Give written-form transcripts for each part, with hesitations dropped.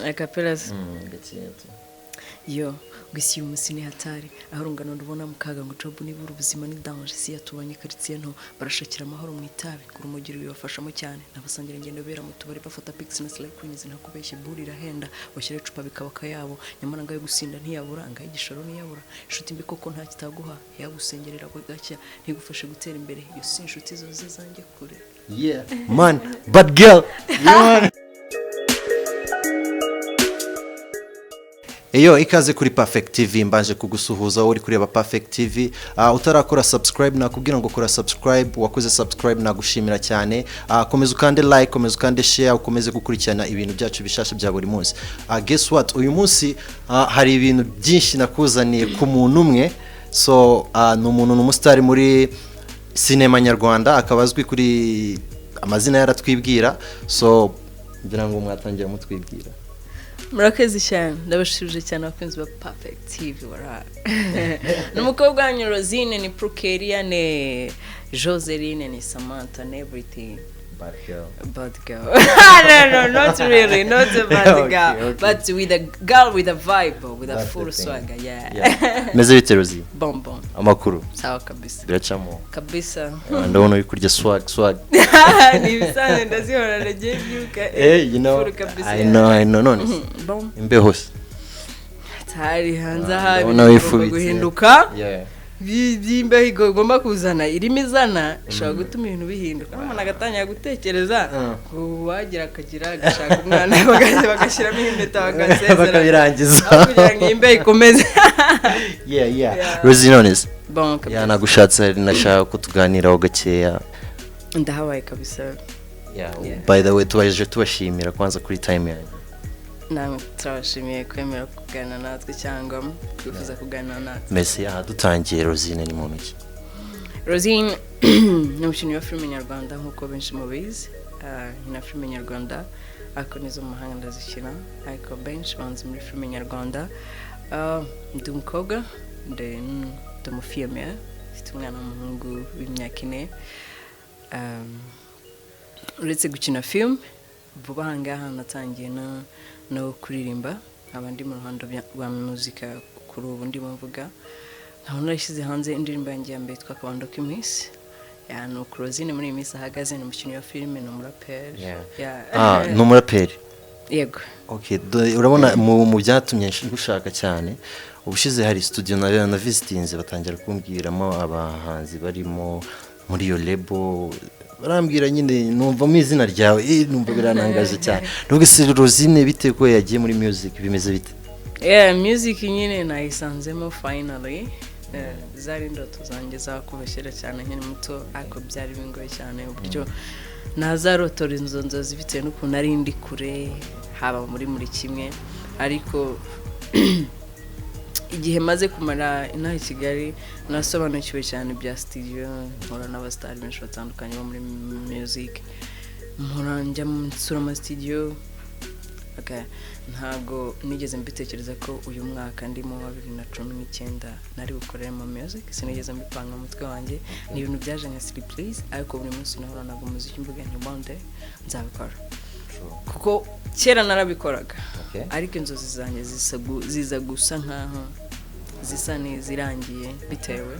Acapella. Gakeya tu. Yo, ngo isi y'umunsi ni hatari, aho urungano rubona mu kaga, ngo job nibura, ubuzima ni danger. Isi yatubanye karitsiye nto, barashakira amahoro mu itabi, ngo urumogi rubibafashamo cyane, n'abasangira ingendo bera mu tubari, bafata pics na slay queens. Ntakubeshye, buri irahenda, bashyira icupa bikaba akayabo, nyamara ngayo gusinda ntiyabura, ngayo igishoro ntiyabura. Inshuti mbi koko nta kitaguha, yagusengerera gacya ntigufashe gutera imbere, iyo si inshuti zose zanjye kure. Yeah man, bad girl, yeah man. Iyo ikaze kuri Perfect TV, mbanje kugusuhuza wowe uri kureba Perfect TV. Utarakora subscribe, nakubwira ngo kora subscribe. Wakoze subscribe, nagushimira cyane. Komeza ukande like, komeza ukande share, ukomeze gukurikirana ibintu byacu bishasha bya buri munsi. Guess what, uyu munsi hari ibintu byinshi nakuzaniye ku muntu umwe. So ni umuntu, ni umusitari muri sinema nyarwanda, akaba azwi kuri amazina yaratwibwira. So ngira ngo mwatangira mutwibwira. Murakoze cyane, ndabashubije cyane abakunzi ba Perfect TV. Wara ni umukobwa wanyu Rosine, ni Prukeria, ni Joseline, ni Samantha, ni everything. Bad girl. Bad girl, no, not really, not a bad girl, but with a girl with a vibe, with a That's the full thing. swagger, yeah. Yeah. Meze bite, Rozi? Bon bon. Amakuru? Sawa kabisa. Biracamo? Kabisa. Ndabona uri kurya swag swag. Ni ibisanzwe, ndazihora, nagiye mbyuka. Eh, you know. Full kabisa. I know, I know. None se, Bon. imbeho se? Hari hanze aha Ndabona ibintu bigomba wifubitse. guhinduka. By'imbeho igomba kuzana, irimo izana, ishobora gutuma ibintu bihinduka, umuntu agatangira gutekereza ngo uwagira akagira agashaka umwana, bagashyiramo impeta, bagasezera. Bakabirangiza. Aho kugira ngo iyi mbeho ikomeze. Yeah. Yeah. Rozi, none se, Bon kabisa. Yeah, nagushatse, nashaka ko tuganiraho gakeya. Ndahabaye kabisa. Yeah. Yeah. By the way, tubaje tubashimira kwanza kuri time yanyu. Namwe turabashimiye kwemera kuganira natwe cyangwa kwifuza kuganira natwe. Mbese aha dutangiye, Rosine ni muntu ki? Rosine ni umukinnyi wa filime nyarwanda nk'uko benshi mubizi. Nkina filime nyarwanda, ariko n'izo mu mahanga ndazikina, ariko benshi banzi muri filime nyarwanda. Ndi umukobwa, ndi umufiyemeri, mfite umwana w'umuhungu w'imyaka 4. Uretse gukina filime, vuba aha ngaha natangiye no kuririmba, nkaba ndi mu ruhando rwa muzika kuri ubu ndimo mvuga, nkaba narashyize hanze indirimbo yanjye ya mbere yitwa Akabando k'iminsi. Yeah, ni uku Rosine muri iyi minsi ahagaze, ni umukinnyi wa filime, ni umuraperi. Yeah. Ah, ni umuraperi? Yego. Okay, urabona mu byatumye ngushaka cyane, ubushize hari studio na visitinze, batangira kumbwiramo abahanzi barimo muri iyo label, barambwira nyine numvamo izina ryawe, numva birantangaje cyane. Nubwo se Rosine bite ko yagiye muri music, bimeze bite? Yeah, music nyine nayisanzemo finally. Zari indoto zanjye za kuva kera cyane nkiri muto, ariko byari bingoye cyane uburyo nazarotora izo nzozi bitewe n'ukuntu nari ndi kure, haba muri kimwe. Ariko igihe maze kumara inaha i Kigali, nasobanukiwe cyane bya studio, nkora n'abasitari benshi batandukanye bo muri music, mpora njya nsura amasitudiyo. Okay. Ntabwo nigeze mbitekereza ko uyu mwaka ndimo wa 2019 nari bukoreremo music, sinigeze mbipanga mu mutwe wanjye, ni ibintu byaje nka surprise. Ariko buri munsi nahoranaga umuziki, mvuga nti one day nzabikora, kuko kera narabikoraga, ariko inzozi zanjye ziza gusa nkaho zisa n'izirangiye bitewe.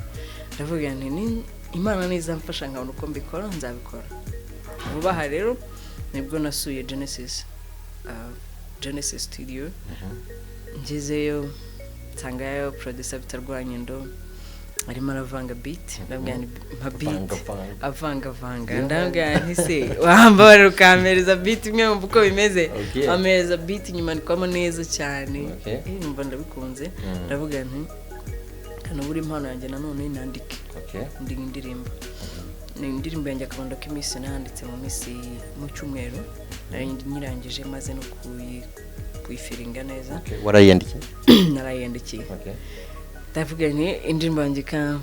Ndavuga nti Imana nizamfasha nkabona uko mbikora, nzabikora vuba aha. Rero nibwo nasuye Genesis, Genesis Studio. Ngezeyo nsangayo producer Bitarwanyendo arimo aravanga beat. Ndabwira nti mpa beat. Avanga-vanga. Avangavanga. Ndabwira nti se wambabarira ukampereza beat imwe wumva uko bimeze? Ampereza beat, nyuma neza cyane. Numva ndabikunze. Ndavuga nti kano buri impano yanjye nanone nandike ndi indirimbo. Ni indirimbo yanjye Akabando k'iminsi, nanditse mu minsi, mu cyumweru nari nyirangije, maze no kuyifiringa neza. Warayiyandikiye? Narayiyandikiye. Ndavuga nti indirimbo yanjye ka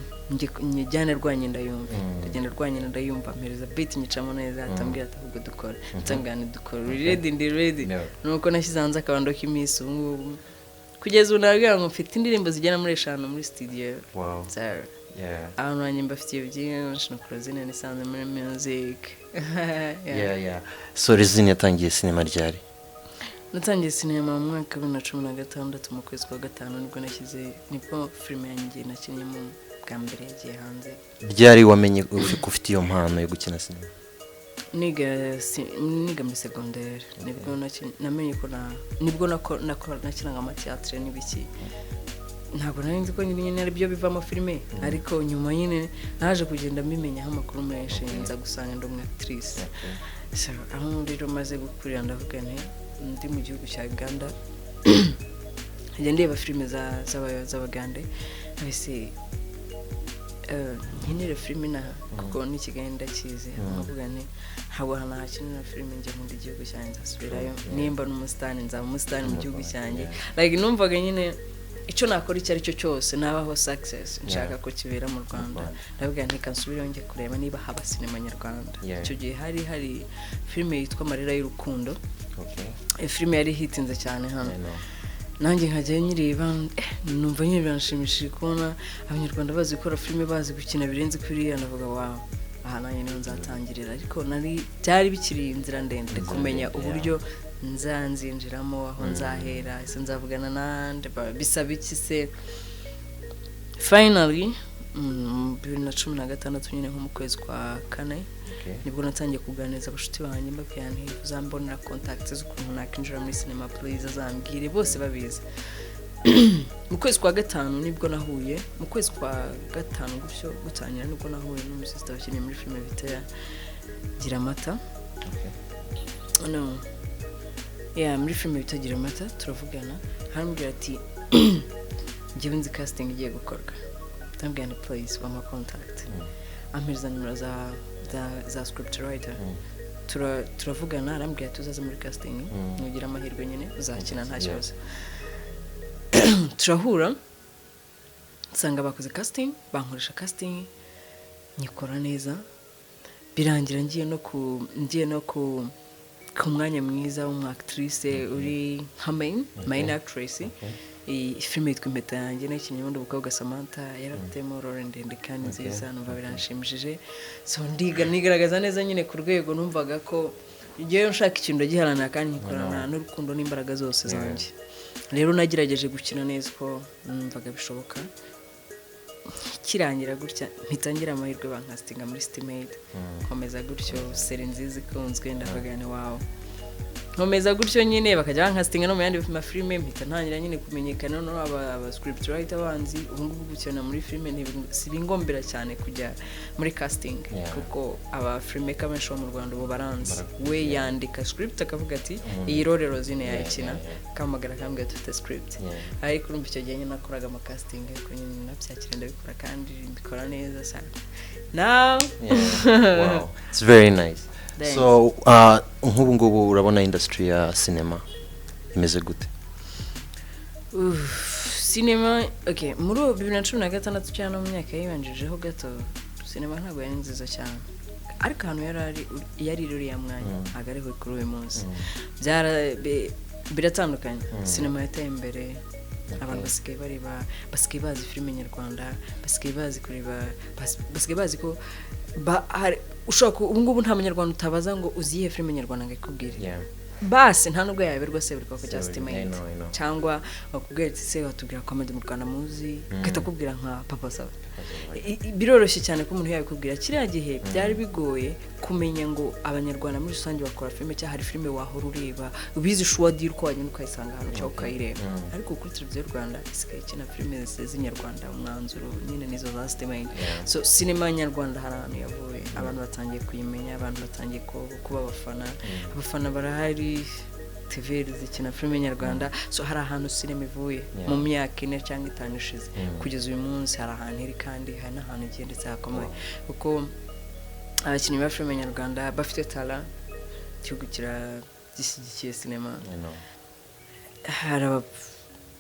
nyijyane rwanye ndayumva. Ndagenda rwanye ndayumva, mpereza beat, nyicamo neza, atambwira ati ahubwo dukore. Atambwira nti dukore, uri ready? Ndi ready. Nuko nashyize hanze Akabando k'iminsi. Ubu ngubu kugeza ubu nabwira ngo mfite indirimbo zigera muri eshanu muri studio. So, abantu banjye mbafitiye byinshi, ni Rosine nisanze muri music. Yeah. Yeah. So Rosine yatangiye sinema ryari? Natangiye sinema mu mwaka wa 2016, mu kwezi kwa gatanu, nibwo nashyize, nibwo filime yanjye nakinnyemo bwa mbere yagiye hanze. Ryari wamenye ko ufite iyo mpano yo gukina sinema? Niga muri segonderi nibwo namenye ko nibwo nakinaga amatiyatire n'ibiki. Ntabwo nari nzi ko nyine ari byo bivamo filime, ariko nyuma nyine naje kugenda mbimenyaho amakuru menshi, nza gusanga ndi umu actrice. So, aho rero maze gukurira, ndavuga nti ndi mu gihugu cya Uganda, nkajya ndeba filime z'Abagande, mbese nkinire filime inaha, kuko n'i Kigali ndakizi. Nkavuga nti ntabwo ahantu hakinira filime, njye nkunda igihugu cyanjye, nzasubirayo, nimba n'umusitani nzaba umusitani mu gihugu cyanjye. Like, numvaga nyine icyo nakora icyo ari cyo cyose nabaho success, nshaka ko kibera mu Rwanda. Ndavuga nti reka nsubireyo njye kureba niba haba sinema nyarwanda. Icyo gihe hari filime yitwa Amarira y'Urukundo. Filime yari hitinze cyane hano. I know. Nanjye nkajya nyireba, numva nyine biranshimishije kubona Abanyarwanda bazi gukora filime, bazi gukina birenze kuriya. Ndavuga: "Wow, aha nanjye niho nzatangirira." Ariko nari byari bikiri inzira ndende kumenya ndende, uburyo nzinjiramo, aho nzahera, ese nzavugana nande, bisaba iki se? Finally, 2016 nyine, nko mu kwezi kwa kane, nibwo natangiye kuganiriza abashuti banjye, mbabwira nti: "Uzambonera contact z'ukuntu nakinjira muri sinema, please azambwire." Bose babizi. Mu kwezi kwa gatanu nibwo nahuye, mu kwezi kwa gatanu gutyo gutangira, nibwo nahuye n'umusisita wakinnye muri filime bita Gira Amata. No, yeah, muri filime bita Gira Amata, turavugana, arambwira ati: "Njyewe nzi casting igiye gukorwa." Ndamubwira nti: "Please, wampa contact?" Ampereza nimero za script writer. Turavugana, arambwira ati: "Uzaze muri casting, nugira amahirwe nyine uzakina, nta kibazo." Turahura, nsanga bakoze casting, bankoresha casting, nyikora neza, birangira ngiye no ku mwanya mwiza w'umu actrice uri nka main actress. Iyi filime yitwa Impeta Yanjye, nakinnye ubundi umukobwa Samantha, yari afitemo role ndende kandi nziza. Numva biranshimishije, so ndiga nigaragaza neza nyine ku rwego numvaga ko ngewe nshaka ikintu ndagiharanira kandi nkikorana n'urukundo n'imbaraga zose zanjye. Rero nagerageje gukina neza uko numvaga bishoboka. Kirangira gutya, mpita ngira amahirwe bankasitinga muri City Maid, nkomeza gutyo, série nziza ikunzwe. Ndavuga ni wow, nkomeza gutyo nyine, bakajya bankasitinga no mu yandi mafilime, mpita ntangira nyine kumenyekana. Noneho aba script writer banzi. Ubu ngubu gukina muri filime si bingombera cyane kujya muri casting, kuko aba filmmaker benshi bo mu Rwanda ubu baranzi. Barakuzi, we yandika script akavuga ati: "Iyi role Rosine yayikina." Akampamagara akambwira: "Dufite script." Ariko urumva icyo gihe nyine nakoraga ama casting, ariko nyine nabyakira, ndabikora kandi mbikora neza sana now. Yeah. Wow. It's very nice. Thanks. So, nk'ubu ngubu urabona industry ya cinema imeze gute? Uff, sinema, okay, muri 2016 cyangwa no mu myaka yibanjijeho gato, sinema ntabwo yari nziza cyane, ariko ahantu yari ari, yari uriya mwanya, ntabwo ariho kuri uyu munsi. Biratandukanye. Sinema yateye imbere, abantu basigaye bareba, basigaye bazi filime nyarwanda, basigaye bazi kureba, basigaye bazi ko ushobora ubu ngubu nta Munyarwanda utabaza ngo: "Uzi iyihe filime nyarwanda?" ngo ikubwire. Basi nta nubwo yayoberwa Seburikoko cya Seburikoko, City I Maid. know, I know. Cyangwa bakubwira ati: "Se watubwira comedy mu Rwanda muzi?" Ugahita akubwira nka Papa Sava. Biroroshye cyane ko umuntu yabikubwira. Kiriya gihe byari bigoye kumenya ngo Abanyarwanda muri rusange bakora filime, cyangwa hari filime wahora ureba ubizi sure deal ko wagenda ukayisanga ahantu cyangwa ukayireba. Ariko kuri Televiziyo Rwanda isigaye ikina filime z'inyarwanda, umwanzuro nyine nizo za City Maid. So sinema nyarwanda hari ahantu yavuye, abantu batangiye kuyimenya, abantu batangiye kuba abafana, abafana barahari, TV zikina filime nyarwanda. So hari ahantu sinema ivuye mu myaka 4 cyangwa 5 ishize kugeza uyu munsi, hari ahantu iri kandi hari n'ahantu igiye ndetse hakomeye, kuko abakinnyi ba filime nyarwanda bafite talent, igihugu kiragishyigikiye sinema. I know.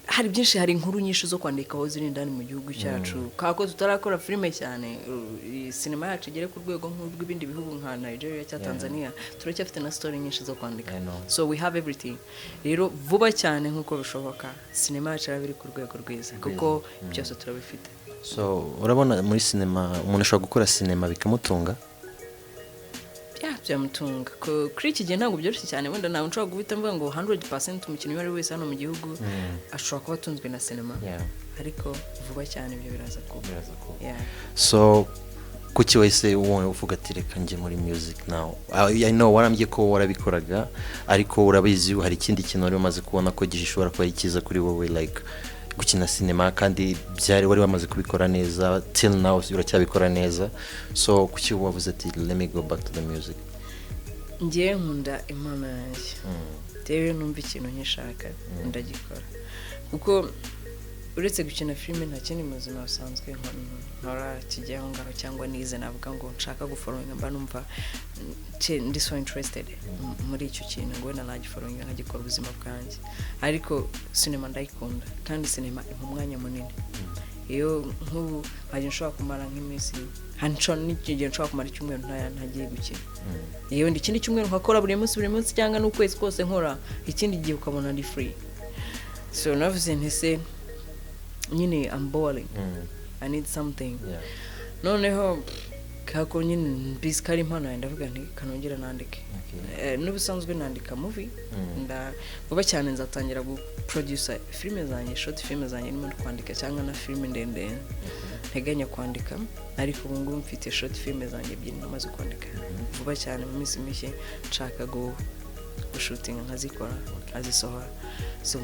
Hari byinshi, hari inkuru nyinshi zo kwandikaho ziri indani mu gihugu cyacu, kubera ko tutarakora filime cyane, iyi sinema yacu igere ku rwego nk'urw'ibindi bihugu nka Nigeria cyangwa Tanzania. Turacyafite na story nyinshi zo kwandika. I know. So we have everything. Rero vuba cyane nk'uko bishoboka, sinema yacu iraba iri ku rwego rwiza, kuko byose turabifite. So urabona muri sinema umuntu ashobora gukora sinema bikamutunga? Yeah, Byamutunga. Kuri iki gihe ntabwo byoroshye cyane. Wenda ntabwo nshobora guhita mvuga ngo 100% umukinnyi uwo ari we wese hano mu gihugu ashobora kuba atunzwe na sinema, ariko vuba cyane ibyo biraza kuba. Biraza kuba. Yeah. So kuki wahise wowe uvuga ati: "Reka njye muri music now"? I know warambye ko warabikoraga, ariko urabizi hari ikindi kintu wari umaze kubona ko gishobora kuba ari cyiza kuri wowe, like gukina sinema, kandi byari wari wamaze kubikora neza, till now uracyabikora neza. So kuki wavuze ati: "Let me go back to the music"? Ngewe nkunda impano yanjye. Rero iyo numva ikintu nkishaka, ndagikora, kuko uretse gukina filime nta kindi mu buzima busanzwe nkora kijya aho ngaho cyangwa nize navuga ngo nshaka gufollowinga. Mba numva ndi so interested muri icyo kintu ngo wenda nagifollowinga nkagikora ubuzima bwanjye. Ariko sinema ndayikunda, kandi sinema impa umwanya munini. Iyo nk'ubu nkajya nshobora kumara nk'iminsi, n'igihe nshobora kumara icyumweru ntagiye gukina, yewe ikindi cyumweru nkakora buri munsi buri munsi, cyangwa n'ukwezi kose nkora, ikindi gihe ukabona ndi free. So navuze nti: "Se nyine I'm boring, I need something." Noneho kako nyine mbizi ko ari impano yanjye, ndavuga nti: "Kanongera nandike." N'ubusanzwe nandika movie. Vuba cyane nzatangira guproducer filime zanjye, short filime zanjye ndimo kwandika, cyangwa na filime ndende nteganya kwandika. Ariko ubu ngubu mfite short filime zanjye ebyiri namaze kwandika. Vuba cyane mu minsi mike nshaka gushootinga nkazikora, nkazisohora. So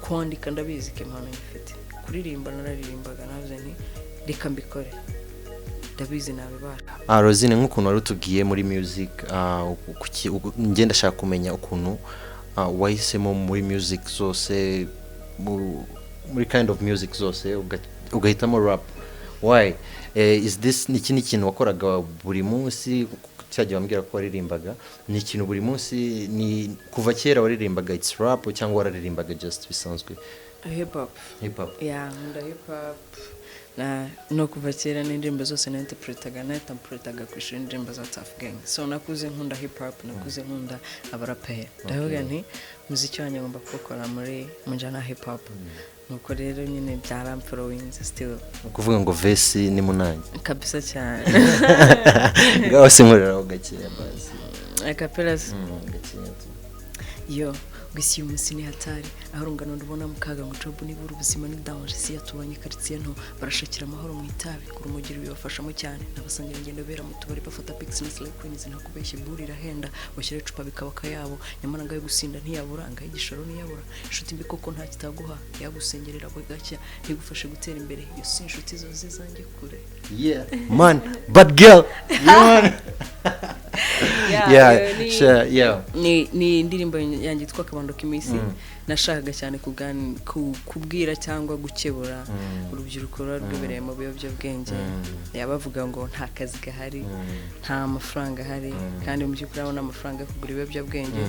kwandika ndabizi ko impano nyifite, kuririmba nararirimbaga, navuze nti: "Reka mbikore, ndabizi nabibasha." Rosine, nk'ukuntu wari utubwiye muri music, njye ndashaka kumenya ukuntu wahisemo muri music zose, muri kind of music zose, ugahitamo rap. Why? Is this ni iki kintu wakoraga buri munsi? Cyagiye wambwira ko waririmbaga, ni ikintu buri munsi, ni kuva kera waririmbaga, it's rap, cyangwa wararirimbaga just bisanzwe? Hip hop. Hip hop. Yeah, nkunda hip hop na no kuva kera n'indirimbo zose nainterpretaga ku ishuri, indirimbo za Tuff Gang. So nakuze nkunda hip hop, nakuze nkunda abaraperi. Ndavuga nti: "Umuziki wanjye ngomba kuwukora mu njyana ya hip hop." Nuko rero nyine byaramfollowinze still. Ni ukuvuga ngo verse ni munange. Kabisa cyane. Ngaho sinkoreraho gakeya basi. Acapella? Gakeya tu. Yo, ngo isi y'umunsi ni hatari, aho urungano rubona mu kaga, ngo job nibura, ubuzima ni danger. Isi yatubanye karitsiye nto, barashakira amahoro mu itabi, ku rumogi bibafashamo cyane, n'abasangira ingendo bera mu tubari bafata pics na slay queens. Ntakubeshye, buri irahenda, washyira icupa bikaba akayabo, nyamara ngayo gusinda ntiyabura, ngayo igishoro ntiyabura. Inshuti mbi koko nta kitaguha, yagusengerera bugacya ntigufashe gutera imbere. Iyo si inshuti zo zizanjye kure. Yeah man, bad girl, yeah man. Yeah. Iyo Sure, yeah. Ni indirimbo yanjye yitwa "Akabando k'iminsi". Nashakaga cyane kubwira cyangwa gukebura urubyiruko ruba rwibereye mu biyobyabwenge. Bavuga ngo nta kazi gahari, nta mafaranga ahari, kandi mu by'ukuri abona amafaranga yo kugura ibiyobyabwenge.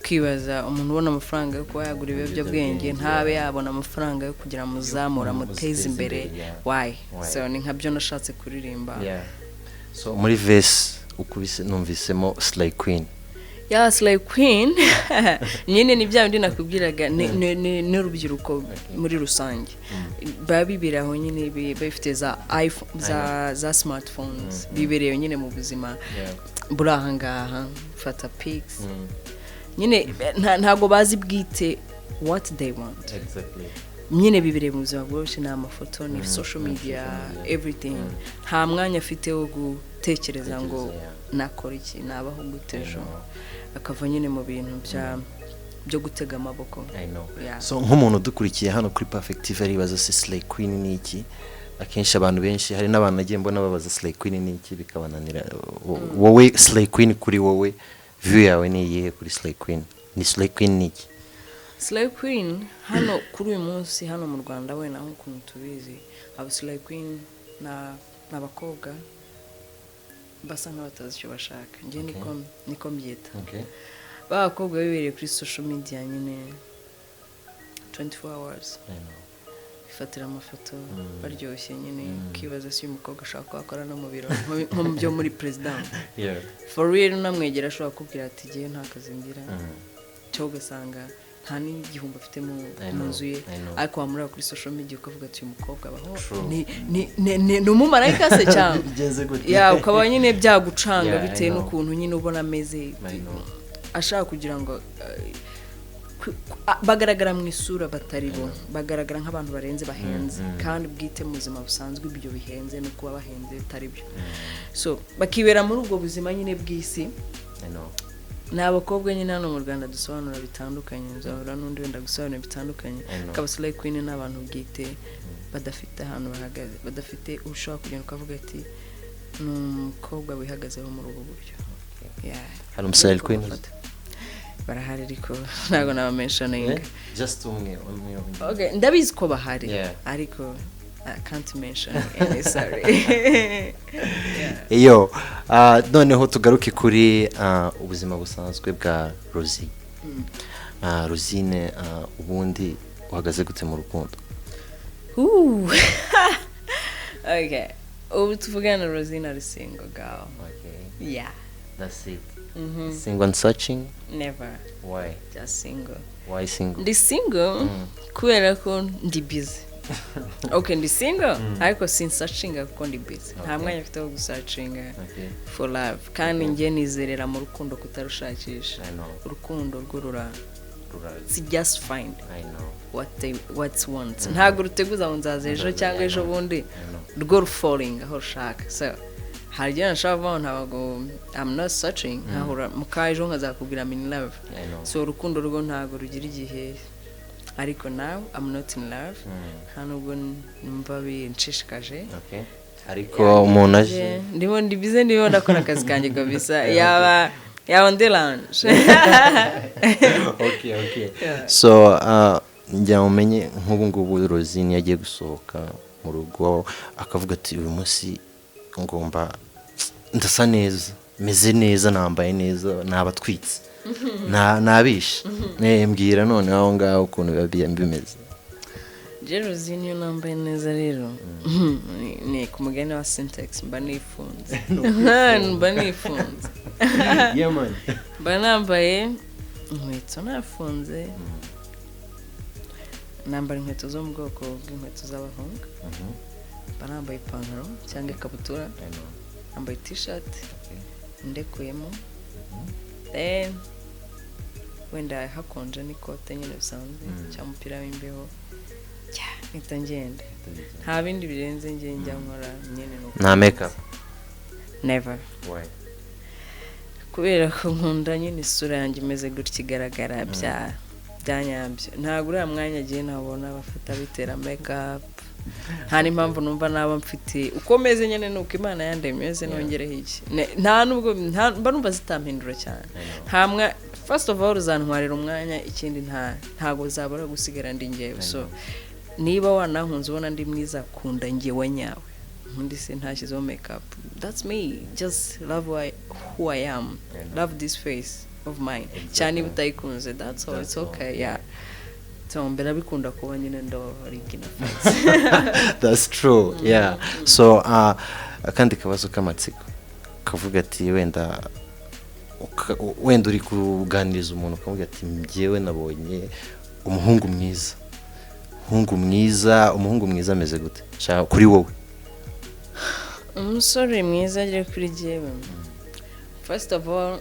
Ukibaza umuntu ubona amafaranga yo kuba yagura ibiyobyabwenge, ntabe yabona amafaranga yo kugira muzamura, muteze imbere. Why? Why? So ni nkabyo nashatse kuririmba. Yeah, so muri verse ukubise numvisemo slay queen. Ya, slay queen nyine ni bya bindi nakubwiraga, n'urubyiruko muri rusange baba bibera aho nyine, bafite za iPhone, za smartphones, bibereye nyine mu buzima buri aha ngaha, fata pics nyine, ntago bazi bwite what they want. Nyine bibereye mu buzima bworoshye, ni amafoto, ni social media, everything. Nta mwanya afite wo gutekereza ngo Gutekereza, yeah. nakora iki, nabaho gute ejo, akava nyine mu bintu byo gutega amaboko. I know. Yeah. So nk'umuntu udukurikiye hano kuri Perfect TV aribaza: se slay queen ni iki? Akenshi abantu benshi, hari n'abantu nagiye mbona babaza slay queen ni iki bikabananira. Wowe slay queen, kuri wowe view yawe ni iyihe kuri slay queen? Ni slay queen ni iki? Slay queen hano kuri uyu munsi hano mu Rwanda, wenda nk'ukuntu tubizi, aba slay queen ni abakobwa basa nk'abatazi icyo bashaka. Njye niko mbyita. Ba bakobwa bibereye kuri social media nyine 24 hours, I know. bifatira amafoto baryoshye nyine, ukibaza si uyu mukobwa ashobora kuba akora no mu biro nko mu byo muri perezidansi. For real, unamwegera ashobora kukubwira ati: "Ngewe nta kazi ngira." Cyangwa ugasanga Nta n'igihumbi afite mu I mu know, nzu ye, I know. ariko wamureba kuri social media ukavuga ati: "Uyu mukobwa abaho True. ni umumarayika se cyangwa?" Bigenze gute? Ya, ukaba nyine byagucanga Yeah, I bitewe know. n'ukuntu nyine ubona ameze, I know. ashaka kugira ngo bagaragara mu isura batari bo, bagaragara nk'abantu barenze, bahenze, kandi bwite mu buzima busanzwe ibyo bihenze no kuba bahenze bitari byo. So bakibera muri ubwo buzima nyine bw'isi. I know. Ni abakobwa nyine hano mu Rwanda dusobanura bitandukanye, nzahura n'undi wenda gusobanura bitandukanye. I know. Akaba slay queen ni abantu bwite badafite ahantu bahagaze, badafite, ushobora kugenda ukavuga ati: "Ni umukobwa wihagazeho muri ubu buryo." Yeah. Hari umu slay queen uzi? Bafata. Barahari, ariko ntabwo nabamentioninga. Eh? Just umwe, umwe, umwe. Okay, ndabizi ko bahari, ariko I can't mention any, sorry. Iyo noneho tugaruke kuri ubuzima busanzwe bwa Rosie. Rosine, ubundi uhagaze gute mu rukundo? Ooh. Okay, ubu tuvugana Rosine ari single girl. Yeah. That's it? Single and searching? Never. Why? Just single. Why single? Ndi single kubera ko ndi busy. Okay, ndi single ariko sinsearchinga kuko ndi busy, nta mwanya mfite wo gusearchinga for love, kandi njye nizerera mu rukundo kutarushakisha. I know. Urukundo rwo rura Rura- it's just find I know. what they what's want. Ntabwo ruteguza ngo nzaza ejo Nzaza, cyangwa I ejo know. bundi. I know. Rwo rufalling aho rushaka. So hari igihe nashobora kuvuga ngo ntabwo, I'm not searching, nkahura muka ejo nkazakubwira I'm in love. I know. So urukundo rwo ntabwo rugira igihe, ariko now I'm not in love, nta nubwo numva binshishikaje. Okay. Ariko umuntu aje Ndimo, ndi busy, ndimo ndakora akazi kanjye kabisa, yaba nderanje. Okay. So njya umenye nk'ubu ngubu Rosine yagiye gusohoka mu rugo akavuga ati: "Uyu munsi ngomba, ndasa neza, meze neza, nambaye neza, nabatwitse, nabishe." Mbwira noneho aho ngaho ukuntu biba bimeze. Rosine iyo nambaye neza rero, ni ku mugani wa Syntax, mba nifunze, mba nifunze. Yeah, man. Mba nambaye inkweto nafunze, nambara inkweto zo mu bwoko bw'inkweto z'abahungu, mba nambaye ipantaro cyangwa ikabutura, nambaye t-shirt ndekuyemo, then wenda hakonje n'ikote nyine bisanzwe cyangwa umupira w'imbeho. Yeah, mpita ngenda, nta bindi birenze njye njya nkora nyine ni uko. Nta makeup? Never. Why? Kubera ko nkunda nyine isura yanjye imeze gutya, igaragara bya nyabyo. Ntabwo uriya mwanya agiye nabona bafata bitera makeup, nta n'impamvu numva naba mfite. Uko meze nyine ni uko Imana yandemye meze, nongereho iki? Nta nubwo mba numva zitampindura cyane. Nta mwa, first of all uzantwarira umwanya, ikindi ntabwo zabura gusigara ndi njyewe. So niba wanankunze ubona ndi mwiza, kunda njyewe nyawe, ubundi se ntashyizeho makeup. That's me, just love who I am. Love this face of mine cyane. Niba utayikunze, that's all. It's That's all. okay, yeah. So mbere bikunda kuba nyine ndo original face. That's true, yeah. So akandi kabazo k'amatsiko kavuga ati wenda wenda uri kuganiriza umuntu ukavuga ati: "Njyewe nabonye umuhungu mwiza." Umuhungu mwiza, umuhungu mwiza ameze gute? Shaka kuri wowe. Umusore mwiza agiye kuri jyewe, first of all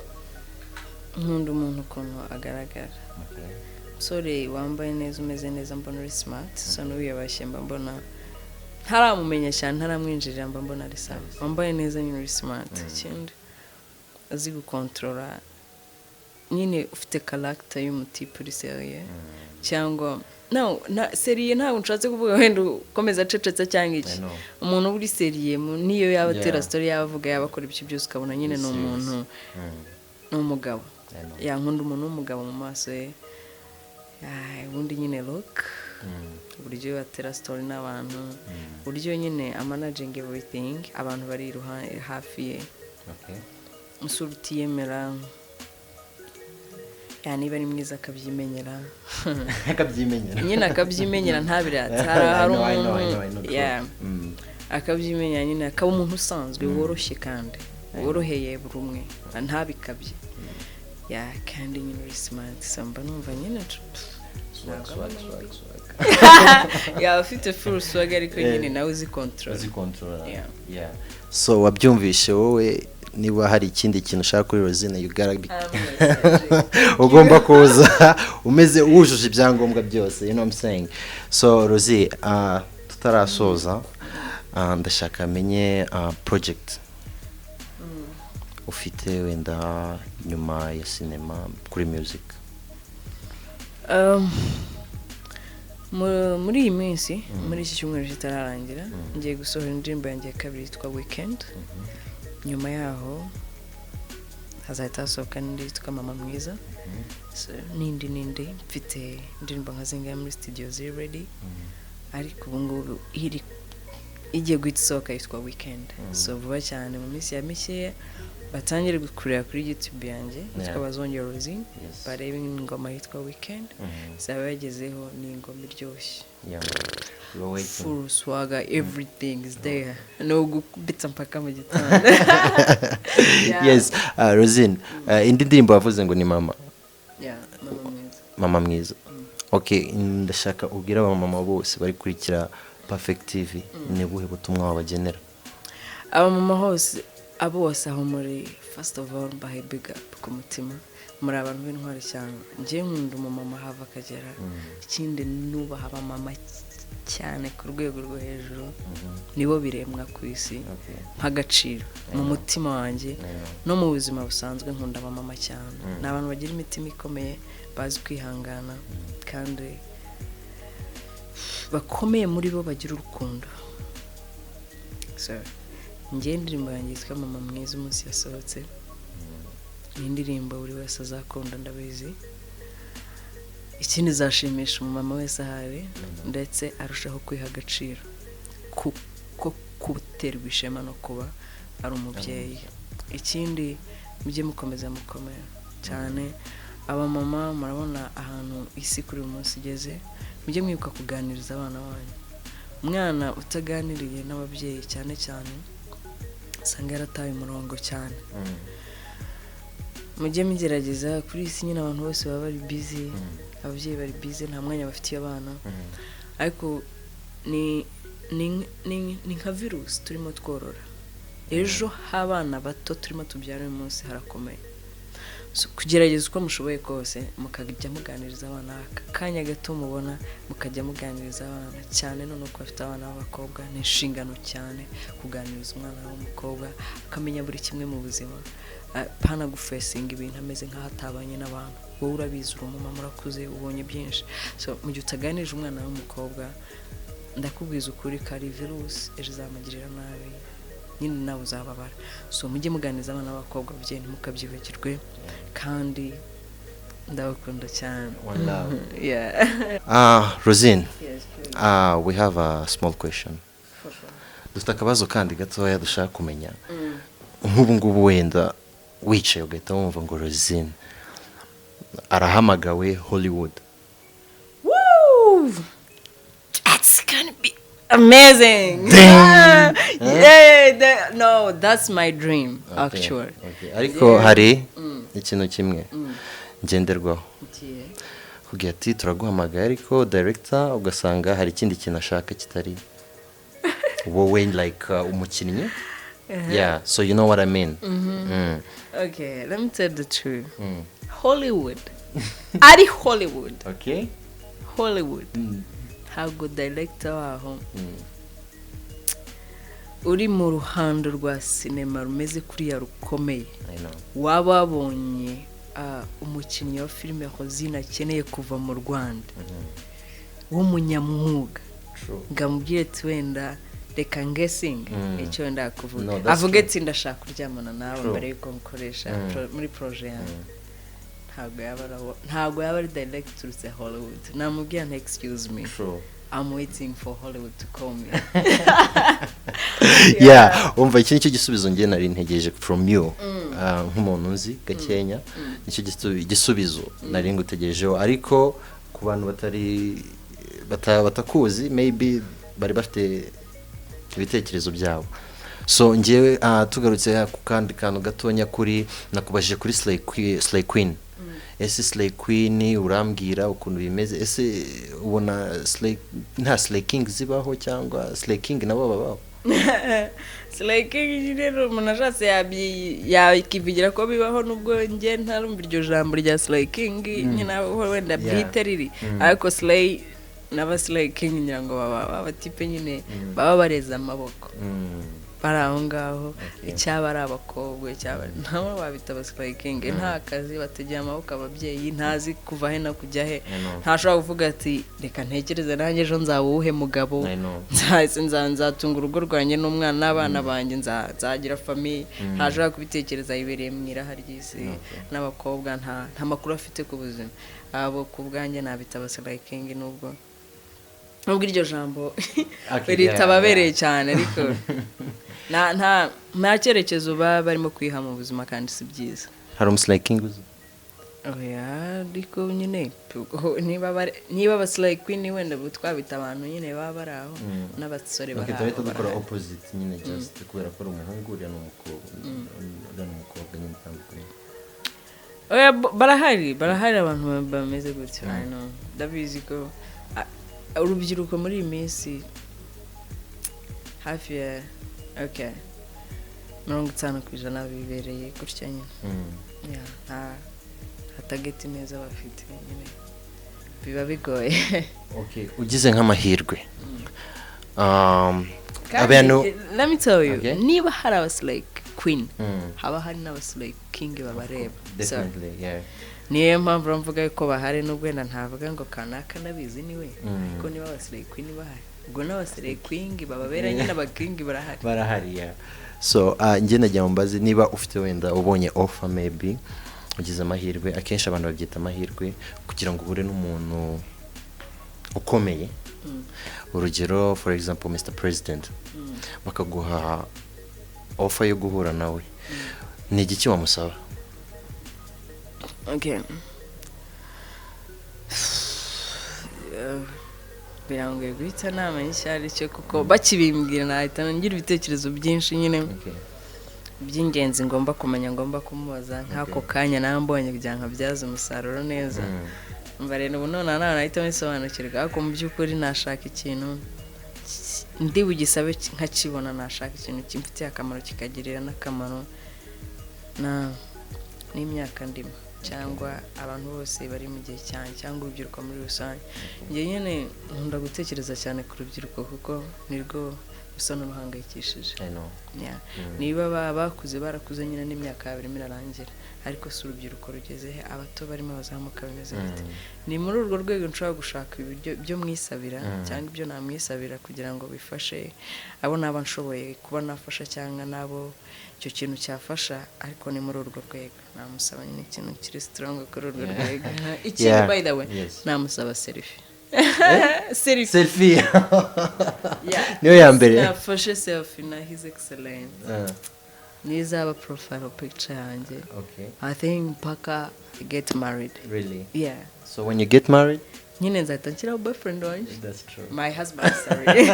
nkunda umuntu ukuntu agaragara. Umusore wambaye neza, umeze neza, mbona uri smart, usa n'uwiyubashye, mba mbona ntaramumenya cyane, ntaramwinjirira, mba mbona ari sawa, wambaye neza nyine, uri smart. Ikindi azi gukontorora nyine, ufite character y'umutipe uri sérieux cyangwa no na sérieux. Ntabwo nshatse kuvuga wenda ukomeza acecetse cyangwa iki. I know. Umuntu uba uri sérieux niyo yaba atera story, yaba avuga, yaba akora ibyo byose, ukabona nyine ni Serious. umuntu, ni umugabo. I know. Yankunda umuntu w'umugabo mu maso ye. Ay, ubundi nyine look, uburyo atera story n'abantu, uburyo nyine amanaging everything, abantu bari hafi ye. Umusore utiyemera, ya niba ari mwiza akabyimenyera. Akabyimenyera. Nyine akabyimenyera, ntabirate. Hari I know, I know, I umuntu know, I know, true. Yeah. Akabyimenya nyine, akaba umuntu usanzwe woroshye kandi woroheye buri umwe, ntabikabye. Yeah, kandi nyine uri smart, so mba numva nyine Swag, swag, swag, swag. Yaba afite full swag, ariko nyine nawe uzi control. Uzi control. Yeah. Yeah, so wabyumvishe wowe, niba hari ikindi kintu ushaka kuri Rosine, you gotta be ugomba kuza umeze wujuje ibyangombwa byose, you know what I'm saying? So Rosie, tutarasoza, ndashaka menye project ufite wenda nyuma ya sinema kuri music. Muri iyi minsi, muri iki cyumweru kitararangira, ngiye gusohora indirimbo yanjye ya kabiri yitwa Weekend. Nyuma yaho hazahita hasohoka n'indi yitwa Mama Mwiza. So, n'indi mfite indirimbo nka zingahe muri studio ziri ready, ariko ubu ngubu iri igiye guhita isohoka yitwa Weekend. So vuba cyane, mu minsi ya mikeya, batangire kureba kuri YouTube yanjye yitwa Bazongera Rosine, barebe ingoma yitwa Weekend izaba yagezeho. Ni ingoma iryoshye. Yeah. We're waiting. Full swagger, everything is there, ni ugukubita mpaka mu gitondo. Yeah. Yes, Rosine, indi ndirimbo wavuze ngo ni Mama Yeah, Mama Mwiza. Mama Mwiza. Okay, ndashaka ubwire abamama bose bari kurikira Perfect TV, ni buhe butumwa wabagenera? Abamama hose, abo bose aho muri, first of all mbahaye big up ku mutima. Muri abantu b'intwari cyane. Njye nkunda umumama hava akagera. Ikindi, nubaha abamama cyane ku rwego rwo hejuru, nibo biremwa ku isi nk'agaciro mu mutima wanjye no mu buzima busanzwe. Nkunda abamama cyane, ni abantu bagira imitima ikomeye, bazi kwihangana kandi bakomeye muri bo, bagira urukundo. So njye indirimbo yanjye yitwa Mama Mwiza, umunsi yasohotse, ni indirimbo buri wese azakunda, ndabizi. Ikindi, izashimisha umumama wese ahari, ndetse arushaho kwiha agaciro kuko guterwa ishema no kuba ari umubyeyi. Ikindi, mujye mukomeza mukomera cyane abamama. Murabona ahantu isi kuri uyu munsi igeze, mujye mwibuka kuganiriza abana banyu. Umwana utaganiriye n'ababyeyi cyane cyane usanga yarataye umurongo cyane. Mujye mugerageza. Kuri iyi si nyine abantu bose baba bari busy, ababyeyi bari busy, nta mwanya bafitiye abana, ariko ni nka virusi turimo tworora. Ejo h'abana bato turimo tubyara uyu munsi harakomeye. So, kugerageza uko mushoboye kose mukajya muganiriza abana, aka kanya gato mubona mukajya muganiriza abana cyane. Noneho ko bafite abana b'abakobwa, ni inshingano cyane kuganiriza umwana w'umukobwa akamenya buri kimwe mu buzima. Pana gufesinga ibintu ameze nk'aho atabanye n'abantu. Wowe urabizi, uri umumama, urakuze, ubonye byinshi. So mu gihe utaganirije umwana w'umukobwa, ndakubwiza ukuri ko ari virusi ejo izamugirira nabi, nyine nawe uzababara. So mujye muganiriza abana b'abakobwa, ababyeyi, ntimukabyibagirwe, kandi ndabakunda cyane. One love. Yeah. Rosine, Yes, please. We have a small question. For sure. Dufite akabazo kandi gatoya dushaka kumenya. Nk'ubu ngubu wenda wicaye ugahita wumva ngo Rosine arahamagawe Hollywood. Woo! That's gonna be amazing. Damn. Yeah, no, that's my dream, actually. Okay. Ariko hari ikintu kimwe ngenderwaho. Ikihe? Kugira ati turaguhamagaye, ariko director ugasanga hari ikindi kintu ashaka kitari wowe, like umukinnyi. Yeah, so you know what I mean. Okay, let me tell the truth. Hollywood. Ari Hollywood. Hollywood. Ntabwo director waho uri mu ruhando rwa sinema rumeze kuriya rukomeye I know. waba wabonye umukinnyi wa filime Rosine akeneye kuva mu Rwanda w'umunyamwuga True. ngo amubwire ati wenda reka ngesinge icyo wenda kuvuga, No, that's avuge true. ati ndashaka kuryamana nawe True. mbere yuko nkoresha muri projet yanjye. Ntabwo yaba ari direct uturutse Hollywood. Namubwira nti excuse me, True. I'm waiting for Hollywood to call me. Yeah, umva, iki nicyo gisubizo njye nari ntegereje from you. Nk'umuntu nzi gakenya, nicyo gisubizo nari ngutegerejeho, ariko ku bantu batari batakuzi, maybe bari bafite ibitekerezo byabo. So ngewe tugarutse ku kandi kantu gatonya kuri nakubajije kuri Slay Queen. Ese Slay Queen, urambwira ukuntu bimeze? Ese ubona Slay, nta Slay King zibaho, cyangwa Slay King nabo babaho? Slay King rero, umuntu ashatse yakivugira ko bibaho, nubwo njye ntarumva iryo jambo rya Slay King nyine aho wenda bwite riri, ariko Slay n'aba Slay King ngira ngo baba abatipe nyine baba bareze amaboko, bari aho ngaho. Icyaba ari abakobwa, icyaba nabo babita aba Slay King. Nta kazi, bategeye amaboko ababyeyi, ntazi kuva he no kujya he. I know. Ntashobora kuvuga ati: "Reka ntekereze nanjye ejo nzaba uwuhe mugabo, I know. nzatunga urugo rwanjye n'umwana n'abana banjye, nzagira famille." Ntashobora kubitekereza, yibereye mu iraha ry'isi n'abakobwa, nta makuru afite ku buzima. Abo ku bwanjye nabita aba Slay King, nubwo iryo jambo ritababereye cyane, ariko nta cyerekezo baba barimo kwiha mu buzima, kandi si byiza. Hari umu Slay King uzi? Oya, ariko nyine niba aba Slay Queen wenda ubu twabita abantu nyine baba bari aho, n'abasore bari Okay, aho turahita dukora barahari. opposite nyine, just kubera ko ari umuhungu, uriya ni umukobwa, uriya ni umukobwa nyine utandukanye. Oya, barahari abantu bameze gutyo. I know. Ndabizi ko urubyiruko muri iyi minsi hafi ya, okay, 50% bibereye gutya nyine. Yeah, nta target neza bafite nyine, biba bigoye. Okay, ugize nk'amahirwe Kandi, abantu let me tell you, niba hari aba Slay Queen, haba hari n'aba Slay King babareba. So, Definitely, yeah. niyo mpamvu mvuga ko bahari, nubwo wenda ntavuga ngo kanaka ndabizi niwe, ariko niba aba Slay Queen bahari, ubwo n'aba Slay King bababera nyine aba king barahari. Barahari, yeah. So njye nagira ngo mbaze niba ufite, wenda ubonye offer, maybe ugize amahirwe, akenshi abantu babyita amahirwe, kugira ngo uhure n'umuntu ukomeye, urugero, for example, Mr President, bakaguha offer yo guhura nawe, ni igiki wamusaba? Okay. Birangoye guhita namenya icyo ari cyo, kuko bakibimbwira nahita ngira ibitekerezo byinshi nyine by'ingenzi ngomba kumenya, ngomba kumubaza nk'ako kanya nawe mbonye kugira ngo nkabyaze umusaruro neza. Mba rero ubu none nawe nahita mbisobanukirwa, ariko mu by'ukuri nashaka ikintu ndi bugisabe nkakibona. Nashaka ikintu kimfitiye akamaro, kikagirira n'akamaro na n'imyaka ndimo, cyangwa abantu bose bari mu gihe cyanjye, cyangwa urubyiruko muri rusange. Njye nyine nkunda gutekereza cyane ku rubyiruko, kuko nirwo rusa n'uruhangayikishije. I know. Yeah. Niba bakuze, barakuze nyine n'imyaka yabo irimo irarangira, ariko si urubyiruko rugeze he? Abato barimo bazamuka bimeze bite? Ni muri urwo rwego nshobora gushaka ibiryo byo mwisabira, cyangwa ibyo namwisabira, kugira ngo bifashe abo naba nshoboye kuba nafasha, cyangwa n'abo icyo kintu cyafasha. Ariko ni muri urwo rwego namusaba nyine ikintu kiri strong kuri urwo rwego. Ikindi, by the way, namusaba selfie, selfie. Selfie. Yeah. Niyo ya mbere. Nafashe selfie na His Excellence, nizaba profile picture yanjye. I think mpaka I get married. Really? Yeah. So when you get married, nyine nzahita nshyiraho boyfriend wanjye. That's true. My husband, sorry.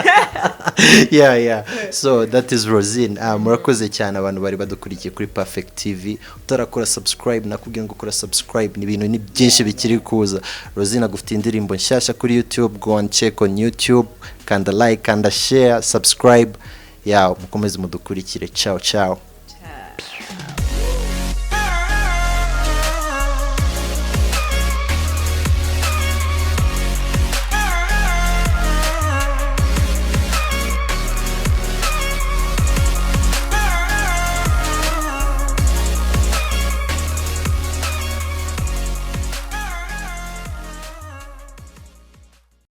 Yeah, so that is Rosine. Murakoze cyane abantu bari badukurikiye kuri Perfect TV. Utarakora subscribe, nakubwira ngo kora subscribe, ni ibintu ni byinshi bikiri kuza. Rosine agufite indirimbo nshyashya kuri YouTube. Go and check on YouTube, kanda like, kanda share, subscribe. Yeah, mukomeze mudukurikire. Ciao ciao.